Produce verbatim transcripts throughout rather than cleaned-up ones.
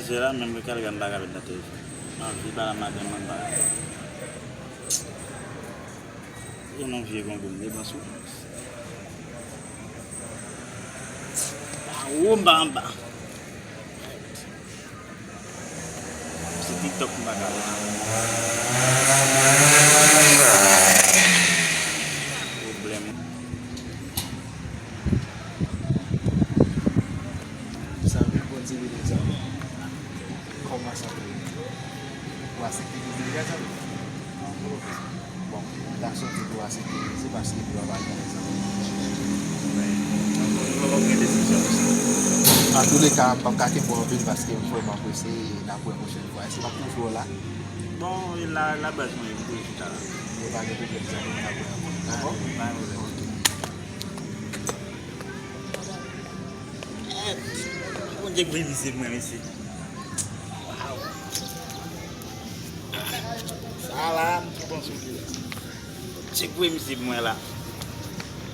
Se la menm ke kalgan pa ka met nan telefòn. Anvi pa la madanm mwen pa. Gen yon vye gongon m depanse. Anwo m pa anba. Se TikTok m pa ka wè. Pwoblèm. Zanmi, bon ti vide zanmi. Kòman sa te ye? Ou aksepte vizit li a, zanmi? Bon, m ta swete pou w aksepte vizit paske li pa gen rezon. Antouleka, m p ap ka kenbe w anpil paske m vrèman prese e n ap wè pwochèn fwa. Èske m ap twouve w la? Bon, e la, la baz mwen, m toujou chita la. Yo pa gen pwoblèm, zanmi, n ap wè ankò. Dakò? Pa gen pwoblèm. Ok. Bondye k benise mwen, mesye. Waw. Sa la, m tou panse w te la. Bondye k benise mwen la.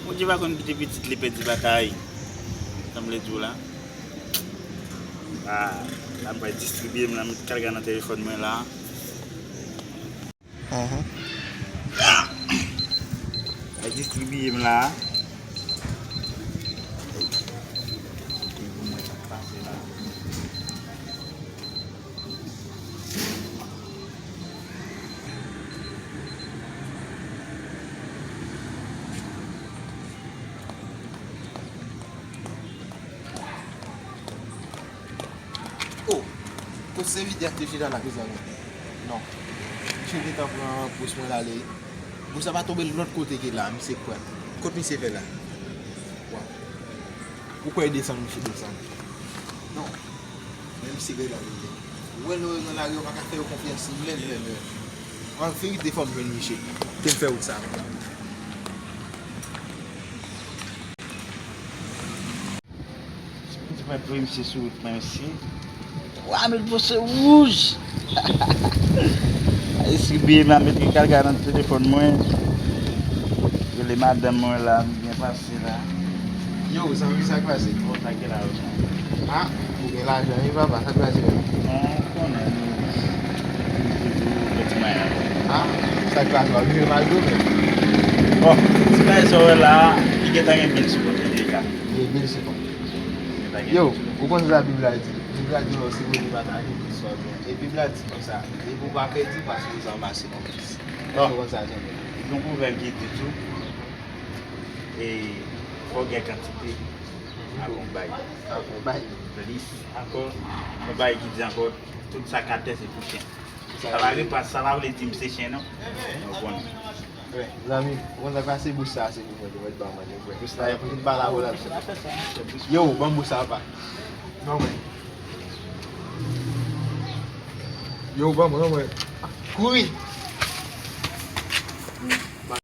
Bondye pa konn kite pitit li pèdi batay. Sa m vle di w la. Ah, la m pral distribiye m la, m met kalga nan telefòn mwen la. Mhm. Ay distribiye m la. Pou mwen sa k pase la. Oh, kot se Vidya te chita la, mezanmi? Non. Misye gentan pran pous mwen l ale. Bous la pa tonbe lòt kote ke la, misye kwè. Kot misye fè la? Waw. Ou kwè desann, misye desann? Non. Men misye gen dan misye. Ou wè lè yo nan lari, yo pa ka fè yo konfyans menm, menm, menm. An verite, fò m jwenn misye. Te m fè wout sa. Ti mwen pre misye sou wout mwen osi. Twa mil pou se wouj. Eski biye m a mete kalga nan telefòn mwen? Rele madanm mwen la, m byen pase la. Yo, zanmi, sa k pase? Bon, sa k gen la yo? Ah, ou gen lajan wi, papa, sa k pase menm? Bon, ou konnen nou, nou toujou gen ti mwayen. Ah, sa k pase? W ap viv mal tou menm? Bon, ti bagay sa w wè la, li gentan gen bil sou kont li deja. Gen bil sou kont. Yo, ou konn sa Bib la di? Bib la di nou sipoze pataje tout sa w gen. E Bib la di konsa, epi w pa pèdi paske w ranmase yon plis. Èske w konn sa, Jean? Epi yon pwovèb ki di tou, e, fò w gen kantite, mhm, avan w bay. Avan w bay. Plis ankò, yon bagay ki di ankò, tout sa k atè se pou chen. Sa pa vle pa, sa pa vle di m se chen non. Ou konnen. Zanmi, ou konn sa k pase, bous sa se pou mwen, pou mwen ba mwen, frè. Bous la, pou m pale avè w la. Yo, ban m bous sa, papa. Non, mwen. Yo, ban mwen, non, mwen. Kouri.